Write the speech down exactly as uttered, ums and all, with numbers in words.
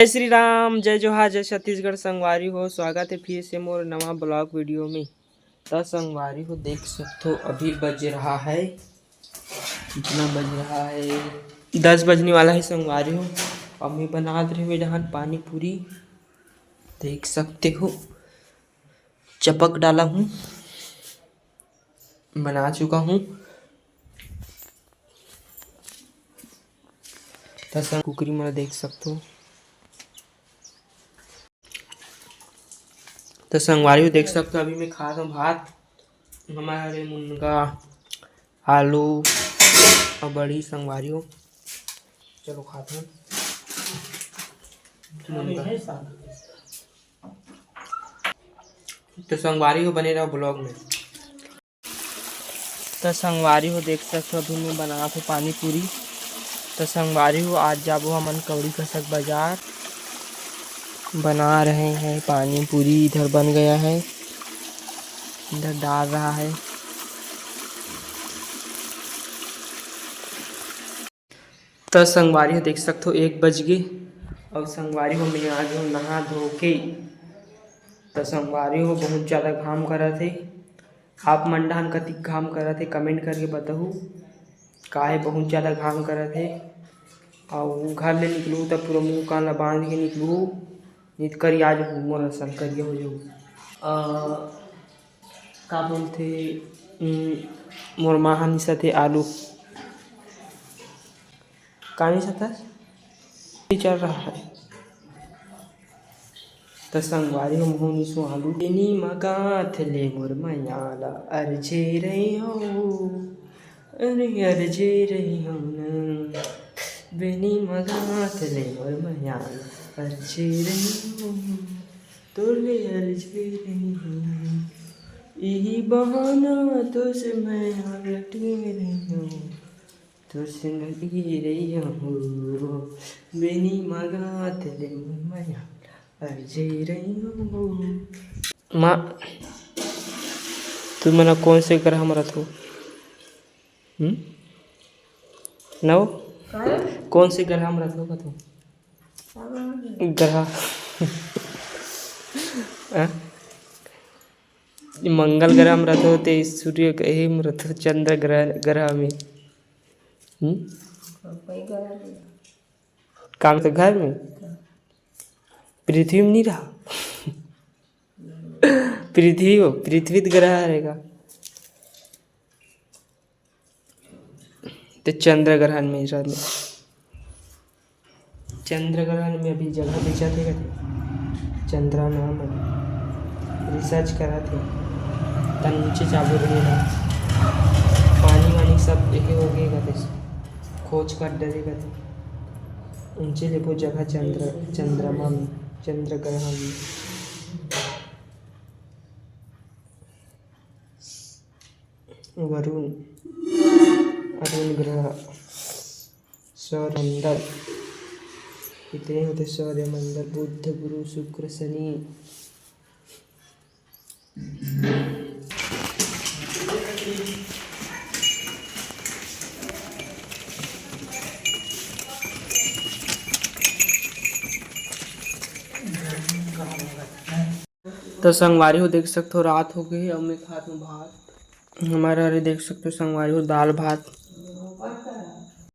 जय श्री राम, जय जोहार, जय छत्तीसगढ़। संगवारी हो, स्वागत है फिर से मोर नवा vlog video में। त संगवारी हो, देख सकथो, अभी बज रहा है, कितना बज रहा है, दस बजने वाला है संगवारी हो। अब मैं बना रहे हूँ डहान पानी पूरी, देख सकते हो, चपक डाला हूँ, बना चुका हूँ। त संग कुकरी मन देख सकथो। त संगवारी हो, देख सकथो, अभी मैं खात हूँ भात। हमारे मुनगा, आलू और बड़ी संगवारी हो। चलो खात हूँ मुनगा। त संगवारी हो, बने रहो vlog में। त संगवारी हो, देख सकथो, अभी मैं बनात हूँ पानी पूरी। त संगवारी हो, आज जाबो हमन कौड़ी कसक बाजार। बना रहे हैं पानी पूरी, इधर बन गया है, इधर डाल रहा है। त संगवारी हो, देख सकथो, एक बज गे। अउ संगवारी हो, मैं आ गे हूँ नहा धो के। त संगवारी हो, बहुत ज़्यादा घाम करत हे। आप मन डहान कतिक घाम करत हे, comment करके बताहू। काहे बहुत ज़्यादा घाम करत हे। अउ घर ले निकलू त पूरा मुंह कान ला बांध के निकलू, नित करिया जहू, मोर असन करिया हो जहू। अ, का बोलथे, उम, मोर माँ ह मिसत हे आलू। का मिसत हस? चल रहा है। त संगवारी हो, महू मिसू आलू। बेनी मगात ले मोर मयाला, अरझे रही हो, अरे अरझे रही हो ना। बेनी मगात ले मोर मयाला, अरझे रही हो, तोले अरझे रही हो ना। इही बहाना तो से मैं लटके रही हूँ। तो सिंदगी रही हो, बेनी मगात ले मोर मया, अरझे रही हो। माँ, तुमन कोन से ग्रह म रथो? हम्म? नव? काय? कोन से ग्रह म रथो कथो? हाँ। ग्रह। हाँ? मंगल ग्रह म रथो, ते सूर्य ग्रह म रथो, चंद्र ग्रह, ग्रह में। हम्म? कोई ग्रह नहीं। काम तो घर में, पृथ्वी में नहीं रहा। पृथ्वी हो, पृथ्वी तो ग्रह रहेगा। तो चंद्र ग्रहण में रहने, चंद्र ग्रहण में अभी जगह बेचत हे कथे, चंद्रमा में research करत हे, त नीचे जाबो रहेगा, पानी वानी सब एके हो गए कथे, खोज कर डरे कथे, ऊंचे लेबो जगह चंद्र, चंद्रमा में, चंद्र ग्रहण में। वरुण, अरुण ग्रह, सौरमंडल, इतने होते सौरमंडल, बुध, गुरु, शुक्र, शनि। तो संगवारी हो, देख सकथो, रात हो गई, अब मैं खात हूँ भात। हमारा, अरे, देख सकथो संगवारी हो, दाल भात,